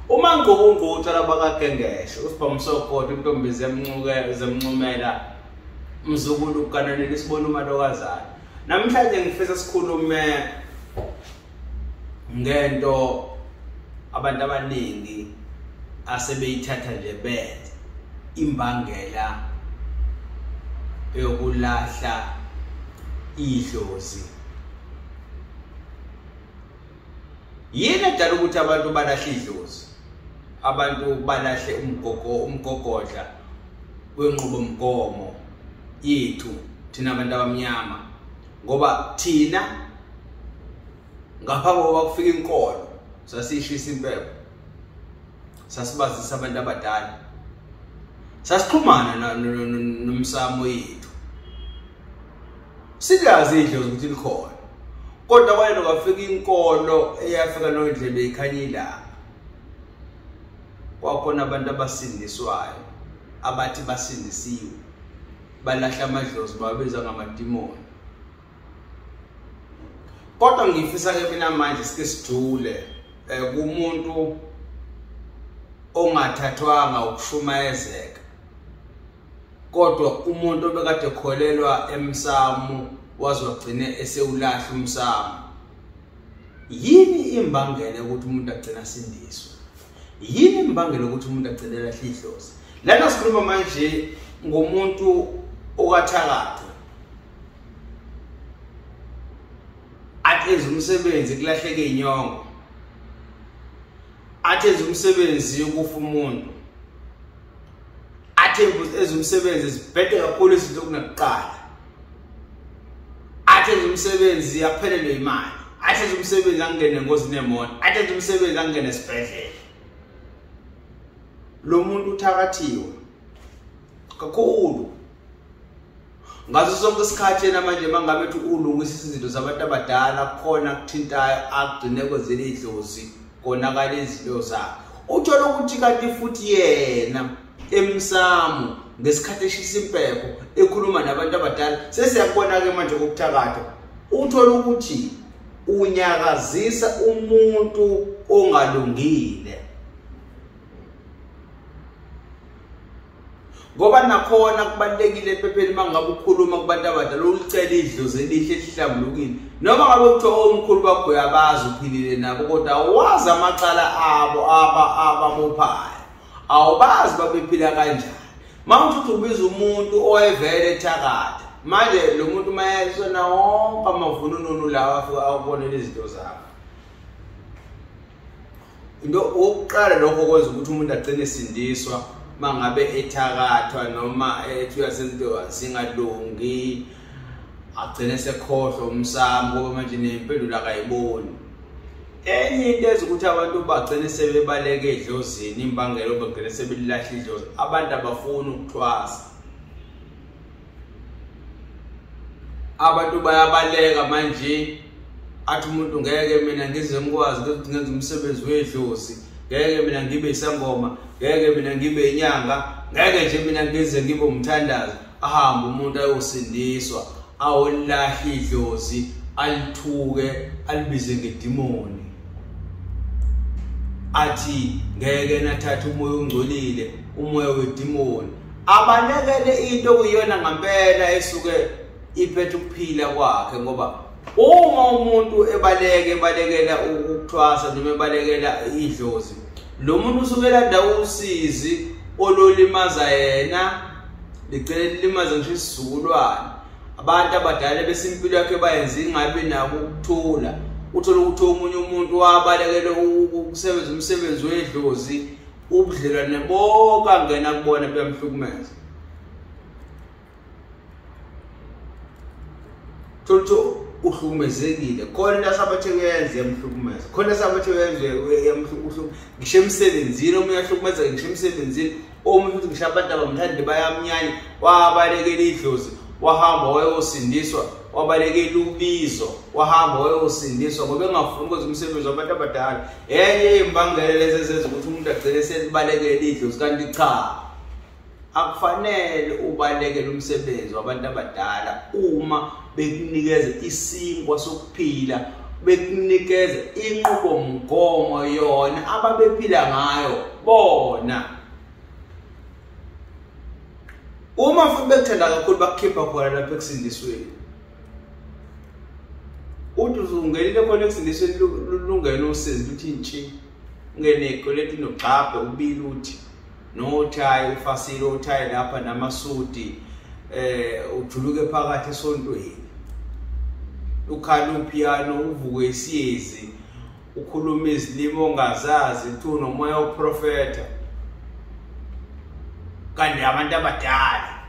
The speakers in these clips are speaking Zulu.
Uma ngqubungqu utshwala bakaGengeshe, usibhamu sogodo intombi zemncuke zemncumela mzukulu ugananela isibona umalokazana. Namhlanje ngifisa sikhulume ngento abantu abaningi asebeyithatha nje benze imbangela yokulahla idlozi. Yini edala ukuthi abantu balahle idlozi? Abantu balahle umgogodla wenqubomgomo yethu thina abantu abamnyama, ngoba thina ngaphambi kokuba kufika inkolo sasishisa impepho, sasibazisa abantu abadala, sasixhumana nomsamo yethu, silazi idlozi ukuthi likhona. Kodwa kwalelo kwafika inkolo eyafika nondlebe ikhanya ilanga, kwakhona abantu abasindiswayo abathi basindisiwe, balahla amadlozi babiza ngamadimoni. Kodwa ngifisa ke mina manje sike sijule kumuntu ongathathwanga ukushumayezeka, kodwa umuntu obekade ekholelwa emsamo wazogcine esewulahla umsamo. Yini imbangela ukuthi umuntu agcine asindiswe? Yini imbangela ukuthi umuntu agcine elahle idlozi? Lana sikhuluma manje ngomuntu okathakatha, athi enza umsebenzi kulahleke inyongo, athi enza umsebenzi ukufa umuntu, athi enza umsebenzi zibhede kakhulu izinto kunakuqala, athi enza umsebenzi aphelelwe imali, athi enza umsebenzi angene engozini yemoto, athi enza umsebenzi angene esibhedlela. Lo muntu uthakathiwe kakhulu. Ngaso sonke isikhathi yena manje mangabe ethi ulungisa izinto zabantu abadala, khona kuthintayo agcine kwenzela idlozi, konakala izinto zakhe. Uthola ukuthi kanti futhi yena emsamo ngesikhathi eshisa impepho ekhuluma nabantu abadala, sesiyakubona-ke manje kokuthakatha, uthola ukuthi unyakazisa umuntu ongalungile. Ngoba nakhona kubalulekile ephepheni uma ngabe ukhuluma kubantu abadala ulicela idlozi elihle elihlambulukile, noma ngabe kuthiwa omkhulu bakho uyabazi uphilile nabo, kodwa awazi amacala abo ababophayo, awubazi babephila kanjani. Uma uthi ubiza umuntu owayevele ethakatha, manje lo muntu mayesona wonke amavunununu lawa afike awubonele izinto zakho. Into okokuqala lokho kwenza ukuthi umuntu agcine esindiswa mangabe ethakathwa noma ethi uyasenza zingalungi, agcine sekhohlwa umsamo ngoba manje nempendulo akayiboni. Enye into ezokuthi abantu bagcine sebebaleka edlozini, imbangela bagcine sebelahla idlozi, abantu abafuni ukuthwasa. Abantu bayabaleka manje, athi umuntu ngeke mina ngize ngikwazi ukuthi ngenze umsebenzi wedlozi, ngeke mina ngibe isangoma, ngeke mina ngibe inyanga, ngeke nje mina ngize ngibe umthandazo. Ahambe umuntu ayosindiswa, awolahla idlozi, alithuke, alibize ngedimoni, athi ngeke nathatha umoya ongcolile, umoya wedimoni. Abalekele into okuyiyona ngempela esuke iphethe ukuphila kwakhe, ngoba uma umuntu ebaleke ebalekela ukuthwasa noma ebalekela idlozi, lo muntu usuke elanda usizi ololimaza yena, ligcine lilimaza ngisho isizukulwane. Abantu abadala bese impilo yakhe bayenza ingabi nako ukuthula. Uthola ukuthi omunye umuntu wabalekela ukusebenza umsebenzi wedlozi, ubudlelwane bonke angena kubona buyamhlukumeza. Thola ukuthi uhlukumezekile, khona into asabathe uyenze yamhlukumeza, khona asabathe uyenze yamhlukumeza, ngisho emsebenzini omunye uyahlukumezeka, ngisho emsebenzini omunye futhi ngisho abantu abamthandi bayamnyanya. Wabalekela idlozi, wahamba wayosindiswa, wabalekela ubizo, wahamba wayosindiswa ngoba engafuni ukwenza umsebenzi wabantu abadala. Enye imbangela lezi ezenza ukuthi umuntu agcine selibalekela idlozi, kanti cha, akufanele ubalekele umsebenzi wabantu abadala uma bekunikeza isinkwa sokuphila. bekunikeza inqubomgomo yona ababephila ngayo bona. Uma futhi bekuthanda kakhulu bakukhipha khona lapha ekusindisweni. Uthi uzungenile khona ekusindisweni lungena usizi luthi ntshi, ungene ikweletu nogxabhe ubili uthi nothayi ufasile othayi lapha namasudi, ujuluke phakathi esontweni, ukhala upiano, uvuke isiyezi, ukhuluma izilimi ongazazi, uthi unomoya wokuprofetha kanti abantu abadala.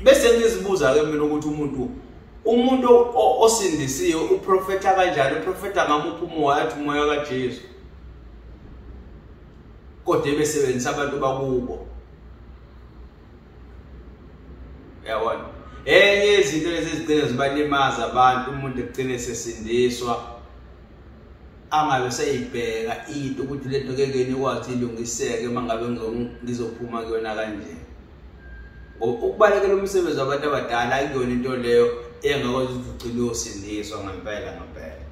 Bese ngizibuza ke mina ukuthi umuntu osindisiwe uprofetha kanjani? Uprofetha ngamuphi umoya? Athi umoya kaJesu, kodwa ebesebenzisa abantu bakubo. Uyabona, enye izinto lezi ezigcine zibalimaza abantu, umuntu egcine sesindiswa angabe seyibheka into ukuthi lento ngeke nikwazi ilungiseke mangabe ngizophuma kuyona kanje. Ngoba ukubalekela umsebenzi wabantu abadala akuyona into leyo engakwazi ukuthi ugcine uyosindiswa ngempela ngempela.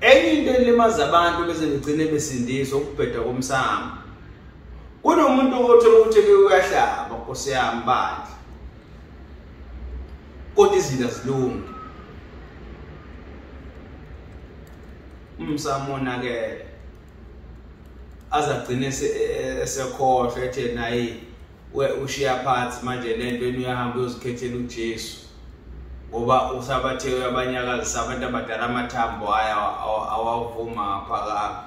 Enye into elimaza abantu bese begcine besindiswa ukubheda komsamo. Kunomuntu othola ukuthi uyahlaba, Nkosi yami bandla, kodwa izinto azilungi. Umsamo onakele azagcine esekhohlwa ethi naye ushiya phansi manje lento uyahamba uyozikhethela uJesu, ngoba usabathe uyabanyakazisa abantu abadala amathambo haya awavuma phakama.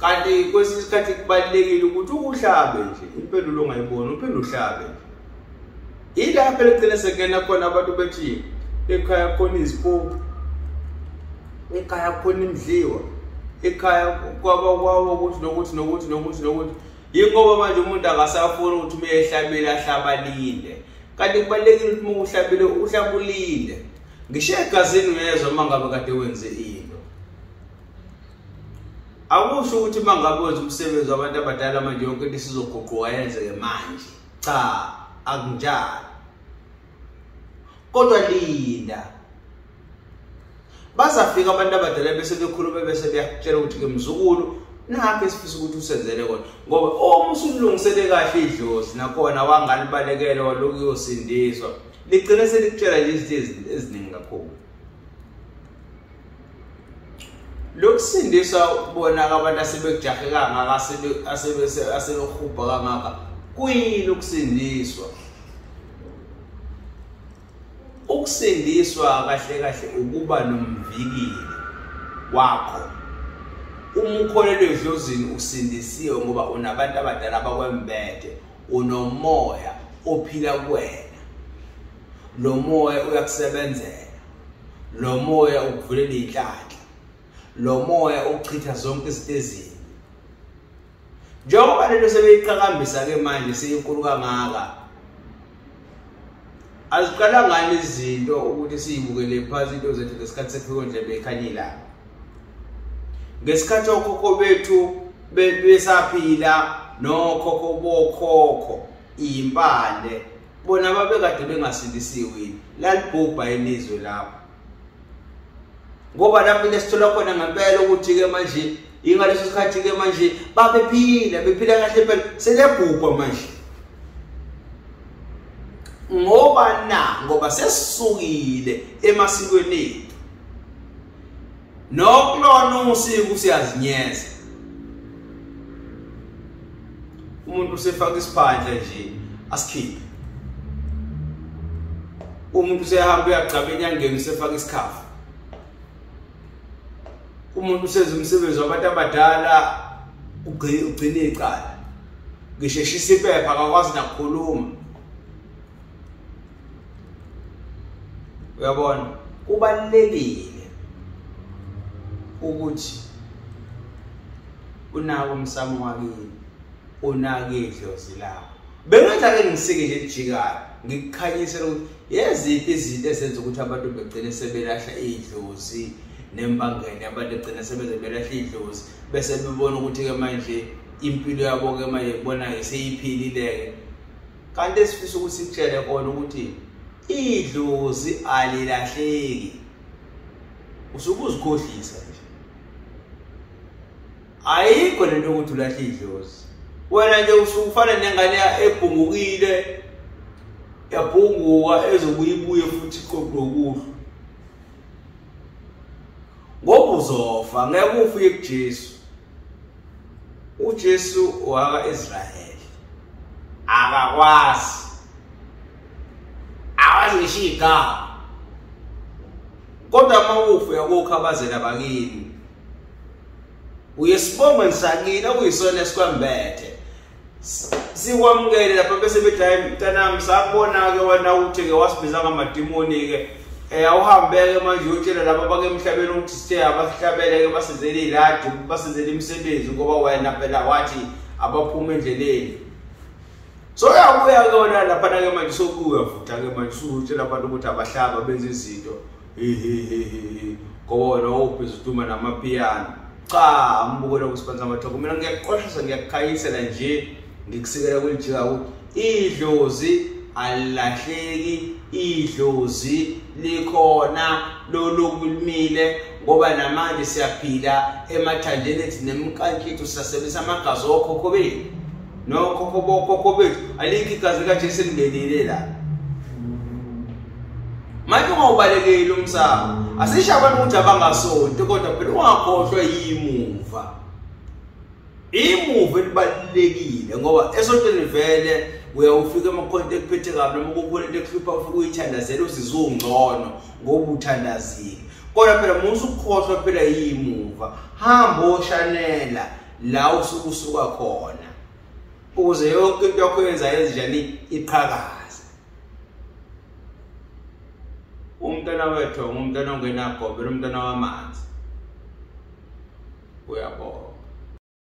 Kanti kwesinye isikhathi kubalulekile ukuthi ukuhlabe nje impendulo ongayiboni, uphinde uhlabe nje. Ilapho eligcine sekungena khona abantu bethi ekhaya khona izipoki, ekhaya khona imidliwa, ekhaya kwaba kwawo ukuthi nokuthi nokuthi nokuthi nokuthi. Yingoba manje umuntu akasafuni ukuthi uma ehlabile ahlabalile. Kanti kubalulekile ukuthi uma uhlabile uhlabulile. Ngisho egazini uyezwa uma ngabe kade wenze into. Akusho ukuthi uma ngabe wenza umsebenzi wabantu abadala manje yonke into isizoguquka yenzeke manje. Cha, akunjalo. Kodwa linda. Bazafika abantu abadala bese bekhuluma bese beyakutshela ukuthi ke mzukulu nakho esifisa ukuthi usenzele kona, ngoba uma usulungisele kahle idlozi nakhona wangalibalekela walokhu uyosindiswa, ligcine selikutshela nje izinto eziningi kakhulu. Lokusindiswa bona abantu asebekujahe kangaka, asebehubha kangaka, kuyini ukusindiswa? Ukusindiswa kahle kahle ukuba nomvikeli wakho. Uma ukholelwa edlozini usindisiwe ngoba unabantu abadala abakwembethe, unomoya ophila kuwena. Lo moya uyakusebenzela, lo moya ukuvulela inhlanhla, lo moya uchitha zonke izinto ezimbi. Njengoba lento sebeyiqhakambisa ke manje seyinkulu kangaka, aziqala ngani izinto ukuthi siyibukele phansi into zethu ngesikhathi sefika ndlebe ekhanyila. Ngesikhathi okhokho bethu besaphila nokhokho bokhokho impande, bona babekade bengasindisiwe, lalibhubha ilizwe lapho. Ngoba lapho lesithola khona ngempela ukuthi ke manje ingaleso sikhathi ke manje babephila bephila kahle phela, selebhubha manje. Ngoba na ngoba sesisukile emasikweni ethu, nokulona usiko siyazinyeza. Umuntu usefaka isiphandla nje asikhiphe, umuntu usehamba uyagcaba enyangeni usefaka isikhafu, umuntu usenza umsebenzi wabantu abadala ugcina icala, ngisho eshisa iphepha akakwazi nakukhuluma. Uyabona, kubalulekile ukuthi unako umsamo wakini, unake idlozi lakho. Bengenza ke ngisike nje lijikayo ngikukhanyisele ukuthi yeziphi izinto ezenza ukuthi abantu begcine sebelahla idlozi, nembangela abantu begcine sebeze belahla idlozi bese bebona ukuthi ke manje impilo yabo ke manje bona seyiphilile. Kanti esifisa ukuthi sikutshele kona ukuthi idlozi alilahleki. Usuke uzikhohlisa nje. Ayikho lento ukuthi ulahle idlozi. Wena nje usuke ufana nengane ebhungukile, yabhunguka ezobuye ibuye futhi iqoqwe kuhle. Ngoba uzofa, ngeke ufike kuJesu. uJesu waka-Israyeli akakwazi, awazi ngisho igama. Kodwa uma ufa uyakukhabazela bakini, uyesibongweni sakini okuyisona esikwambethe, sikwamukele lapha bese bethi hayi mntanami, sakubona-ke wena uthi-ke wasibiza ngamadimoni-ke. Awuhambe-ke manje uyotshela laba abake emhlabeni ukuthi sithe abasihlabele-ke, basenzele iladi, basenzele imisebenzi, ngoba wena phela wathi abaphume endleleni. So uyabuya-ke wena laphana-ke manje, sokuyavutha-ke manje, usutshela abantu ukuthi abahlaba benze izinto, ngoba wena wawubhizi uduma namapiyano. Cha, mbukela kusiphansi amathoko. Mina ngiyakuqwashisa, ngiyakukhanyisela nje, ngikusikela kwelijika ukuthi idlozi alilahleki, idlozi likhona, loloku limile, ngoba namanje siyaphila emathanjeni ethu nemikantshi yethu, sisasebenzisa amagazi okhokho bethu nokhokho bokhokho bethu. Alikho igazi likaJesu elingenile la. Manje ungawubalekeli umsamo. Asisho abantu ukuthi abangasonti, kodwa phela ungakhohlwa yimuva. Imuva elibalulekile, ngoba esontweni vele uyawufika emakhonto ekuphethe kabi, noma kukhona into ekuhlupha ufike uyithandazele uzizwe ungcono ngoba uthandazile. Kodwa phela musa ukukhohlwa phela yimuva. Hamba oshanela la usuke usuka khona, ukuze yonke into yakho oyenzayo enzenjani iqhakaze. Umntwana wethu ngumntwana ongenagobe, umntwana wamanzi. Uyabonga.